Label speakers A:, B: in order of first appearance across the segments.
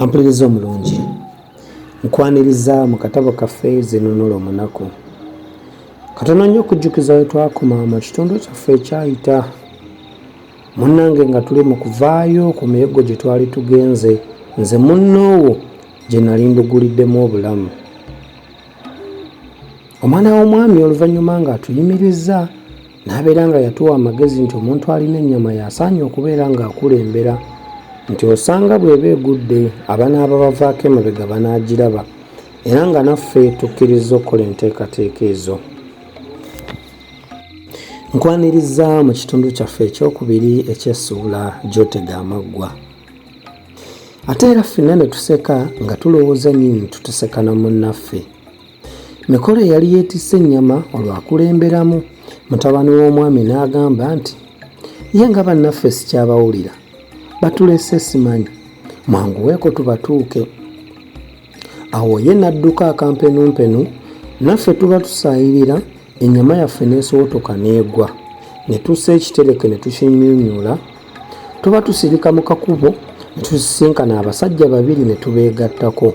A: Ampuliriza omulungi, nkwaniriza mu katabo kaffe Zinunula Omunaku. Katono nnyo okujjukiza we twakoma mu kitundu kyaffe ekyayita. Munnange nga tuli mu kuvaayo ku miyiggo gye twali tugenze, nze munnoowo gye nali nduguliddemu obulamu. Omwana w'omwami oluvannyuma ng'atuyimirizza n'abeera nga yatuwa amagezi nti omuntu alina ennyama y'asaanye okubeera ng'akulembera nti osanga bw'eba egudde abanaaba bavaako emabega banaagiraba era nga naffe tukkirizza okukola enteekateeka ezo. Nkwaniriza mu kitundu kyaffe ekyokubiri eky'essuula Gy'otega Amaggwa. Ate era ffenna ne tuseka nga tulowooza nnyini tutuseka na munnaffe. Mikolo eyali yeetisse ennyama olwo akulemberamu mutabani w'omwami n'agamba nti ye nga bannaffe sikyabawulira batulese simanyi mwanguweeko tubatuuke. Awo ye n'adduka akampenumpenu naffe tuba tusaayirira ennyama yaffe n'esowotoka n'egwa ne tussa ekitereke ne tukinyunyuula tuba tusirika mu kakubo ne tusisinkana abasajja babiri ne tubeegattako.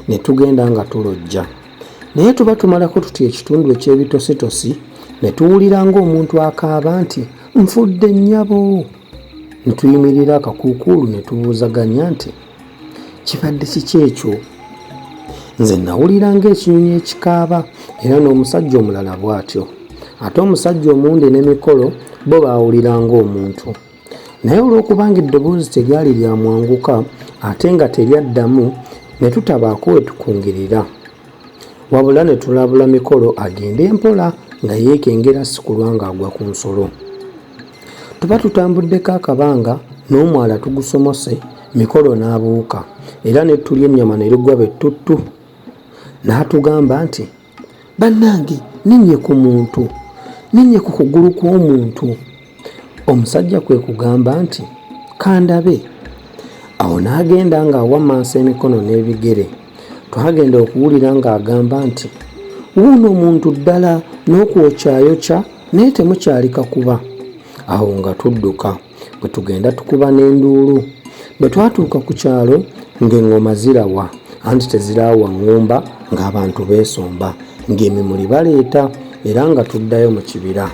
A: Ne tugenda nga tulojja. Naye tuba tumalako tuti ekitundu eky'ebitositosi ne tuwulira ng'omuntu akaaba nti, Nfudde nnyabo! Ne tuyimirira akakuukuulu ne tubuuzaganya nti, Kibadde kiki ekyo? Nze nawulira ng'ekinyonyi ekikaaba era n'omusajja omulala bw'atyo. Ate omusajja omundi ne Mikolo bo baawulira ng'omuntu. Naye olw'okubanga eddoboozi teryali lya mwanguka ate nga teryaddamu ne tutabaako we tukungirira. Wabula ne tulabula Mikolo agende mpola nga yeekengera si kulwa ng'agwa ku nsolo. Tuba tutambuddeko akabanga n'omwala tugusomose, Mikolo n'abuuka era n'ettu ly'ennyama ne ligwa be ttuttu. N'atugamba nti, Bannange ninnye ku muntu, ninnye ku kugulu kw'omuntu. Omusajja kwe kugamba nti, Kandabe. Awo n'agenda ng'awammansa emikono n'ebigere. Twagenda okuwulira ng'agamba nti, Wuuno muntu ddala n'okwokyayokya naye temukyali kakuba. Awo nga tudduka. Bwe tugenda tukuba n'enduulu. Bwe twatuuka ku kyalo ng'eŋŋoma zirawa anti teziraawa ŋŋumba ng'abantu beesomba ng'emimuli baleeta era nga tuddayo mu kibira.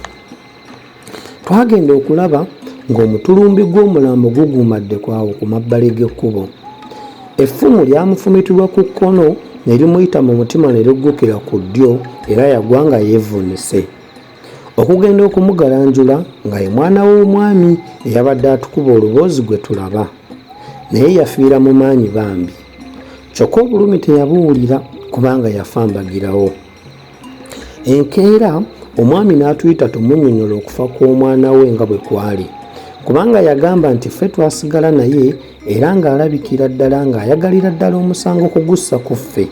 A: Twagenda okulaba ng'omutulumbi gw'omulambo guguumadde ku awo ku mabbali g'ekkubo. Effumu lyamufumitirwa ku kkono ne limuyita mu mutima ne liggukira ku ddyo era yagwa nga yeevuunise. Okugenda okumugalanjula nga ye mwana w'omwami eyabadde atukuba oluboozi gwe tulaba. Naye yafiira mu maanyi bambi. Kyokka obulumi teyabuwulira kubanga yafa mbagirawo. Enkeera omwami n'atuyita tumunnyonnyole okufa kw'omwana we nga bwe kwali kubanga yagamba nti ffe twasigala naye era ng'alabikira ddala ng'ayagalira ddala omusango kugussa ku ffe.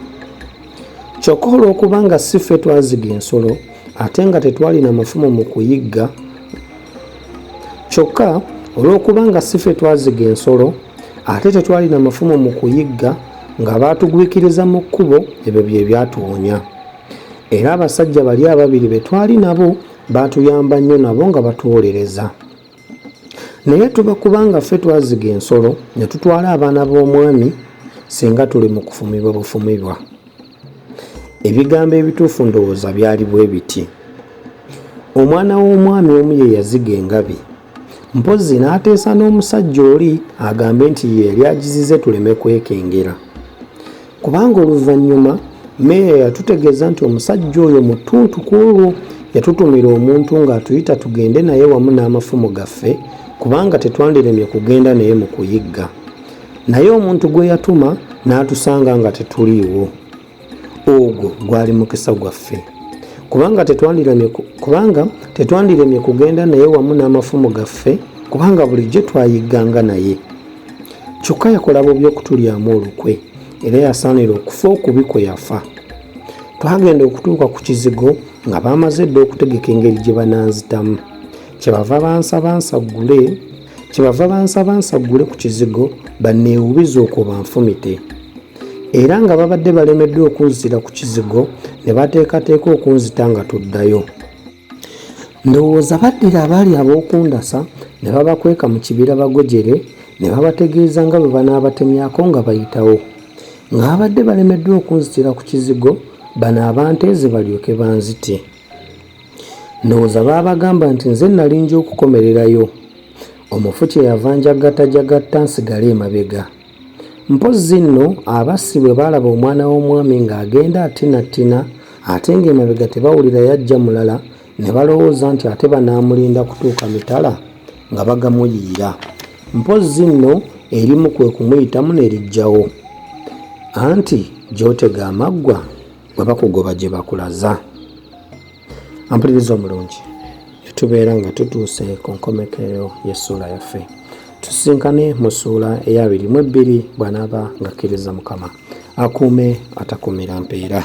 A: Kyokka olw'okuba nga si ffe twaziga ensolo ate nga tetwalina mafumu mu kuyigga kyokka olw'okuba nga si ffe twaziga ensolo ate tetwalina mafumu mu kuyigga nga baatugwikiriza mu kkubo ebyo bye byatuwonya. Era abasajja bali ababiri be twali nabo baatuyamba nnyo nabo nga batuwolereza. Naye tuba kubanga ffe twaziga ensolo ne tutwala abaana b'omwami singa tuli mu kufumibwa bufumibwa. Ebigambo ebituufu ndowooza byali bwe biti. Omwana w'omwami omu ye yaziga engabi. Mpozzi n'ateesa n'omusajja oli agambe nti ye yali agizize tuleme kwekengera. Kubanga oluvannyuma Meeya yatutegeeza nti omusajja oyo mu ttuntu ku olwo yatutumira omuntu ng'atuyita tugende naye wamu n'amafumu gaffe kubanga tetwandiremye kugenda naye mu kuyigga. Naye omuntu gwe yatuma n'atusanga nga tetuliiwo. Ogwo gwali mukisa gwaffe kubanga tetwandiremye kubanga tetwandiremye kugenda naye wamu n'amafumu gaffe kubanga bulijjo twayigganga naye. Kyokka yakola bubi okutulyamu olukwe era yasaanira okufa okubi kwe yafa. Twagenda okutuuka ku kizigo nga baamaze dda okutegeka engeri gye bananzitamu. Kyebava bansaba nsaggule kyebava bansaba nsaggule ku kizigo banneewubize okwo banfumite. Era nga babadde balemeddwa okunzitira ku kizigo ne bateekateeka okunzita nga tuddayo. Ndowooza baddira abaali ab'okundasa ne babakweka mu kibira bagojere Ne babategeeza nga bwe banaabatemyako nga bayitawo. Nga babadde balemeddwa okunzitira ku kizigo, bano abanteeze balyoke banzite. Ndowooza baabagamba nti nze nnali nja okukomererayo. Omufu kye yava njaggattajagatta nsigale emabega. Mpozzi nno abassi bwe baalaba omwana w'omwami ng'agenda atinattina ate ng'emabega tebawulira yajja mulala ne balowooza nti ate banaamulinda kutuuka mitala nga bagamuyiira. Mpozzi nno erimu kwe kumuyitamu ne lijjawo. Anti gy'otega amaggwa bwe bakugoba gye bakulaza. Ampuliriza omulungi, tubeera nga tutuuse ku nkomekerero y'essuula yaffe. Tusisinkane mu ssuula ey'abiri mu ebbiri bw'anaaba ng'akkiriza Mukama. Akuume atakuumira mpeera.